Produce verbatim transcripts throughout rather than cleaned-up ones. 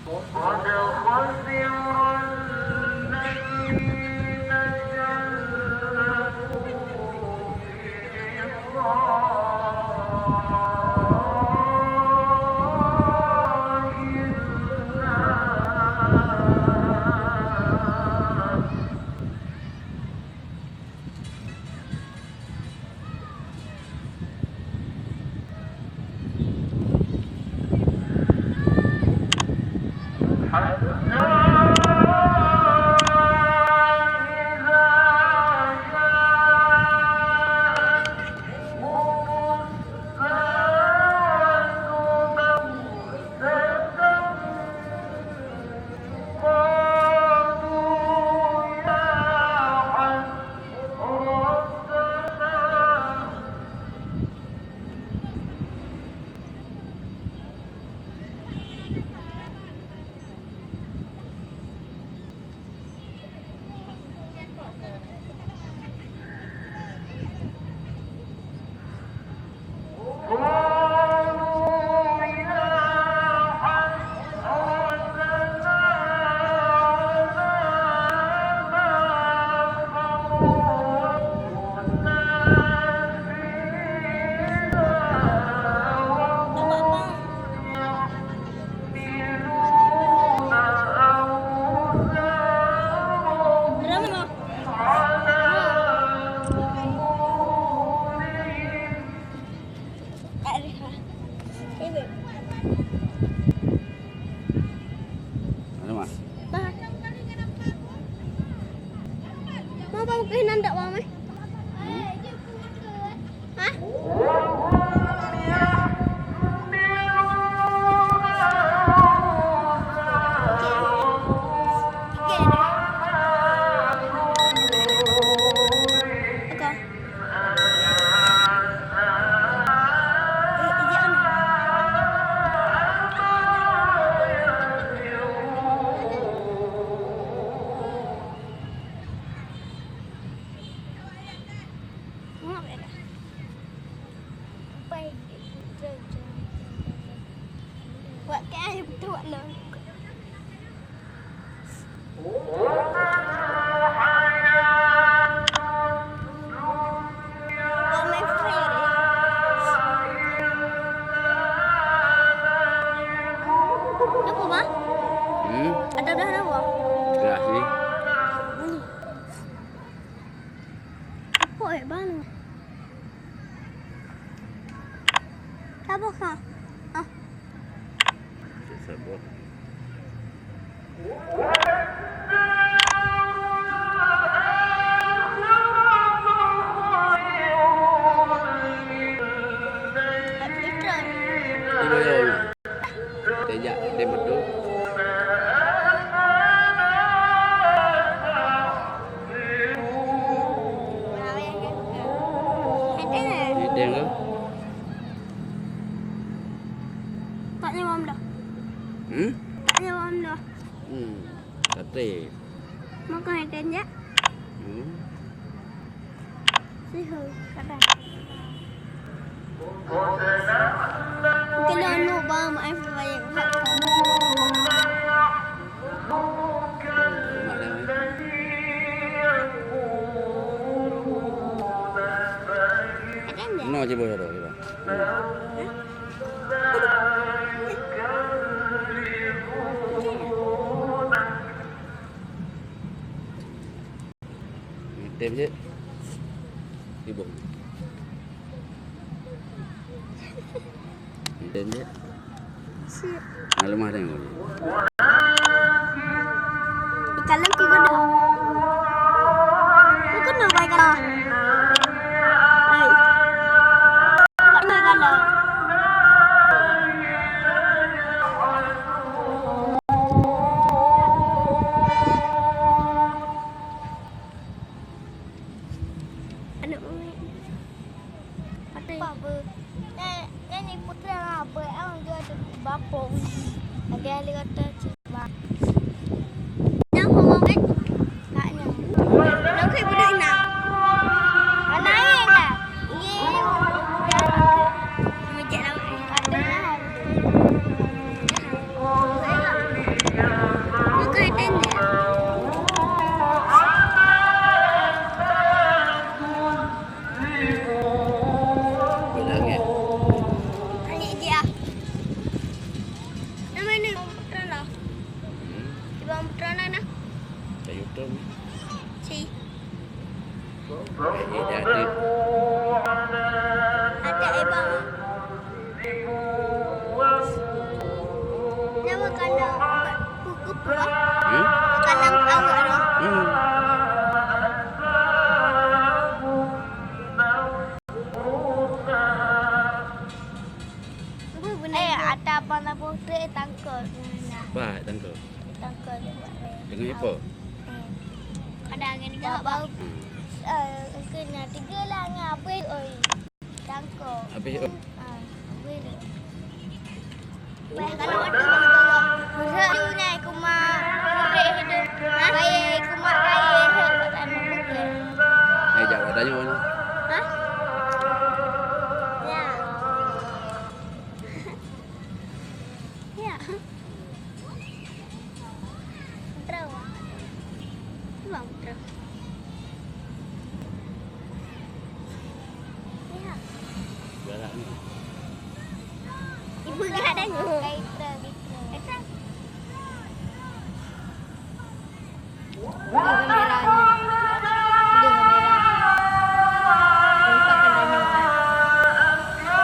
قد خسر الذين جاهدوا في Ada mah. Bah. Mau bau keunan dak bau meh? Hmm? Hah? Oke. Oke. Wak keu ai beutôi wak na. Wak main free deh. Kenapa, Ma? Hmm? Ada dah kenapa? Dah sih. Hmm. Apa eh, Bang? Sabar, ha? Ha? Cek sabar. Tiga jam. Tejak, tembak tu. Hideng ke? Tak nyawa dah. Hmm? Tak nyawa dah. Hmm. Kata. Makan hideng je. Hmm. Sihô, sabar. Keunoe nu ba maai peubayeue. Ada ndak? Noe jiboh dulu, coba. Hah? Tem je. Ibu. Tem je. Siap. Nak lemah tengok. Ikan lengku kena. Lu kena pai kena. Hai. Kena kena. Aneuk murid. Apa be? Nyan, nyan ni putra lah, apa yang dia tu bapong. Ada ahli kata Ci. Eh, eh, dah tu. Ada, eh, bang. Nama kandang? Buku puas. Hmm? Kandang awak tu. Hmm. Eh, ada apa nak buat? Tangkal. Bah, tangkal. Tangkal. Dengan apa? Eh. Ada angin ke bau? Hmm. Eh, kena tiga lah, ngapa, oi? Tangkal. Habis, oi. Ah, habis. Baik, kalau ada orang tolong. Berat tu naik kuma. Berat hidup. Ha? Baik kuma kaya hidup. Eh, jawab tanya mana? Ha? Ya. Ya. Putra. Bang, putra. Ya. Galak ni. Ibu galak dah. Kaitra, Kaitra. Kaitra. Udah kamera ni. Udah kamera. Lupa kan dah nyoe.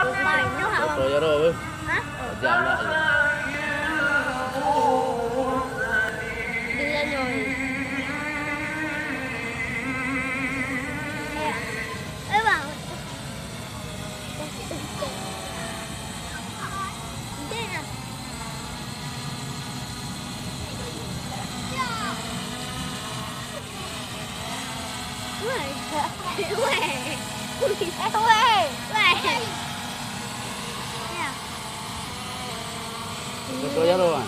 Lupa nyoe, ha, Bang? Foto ya, Rob, eh? Ha? Jangan lah, ya. Dia nyoe. Eh, eh, Bang. Betul ya, Rob?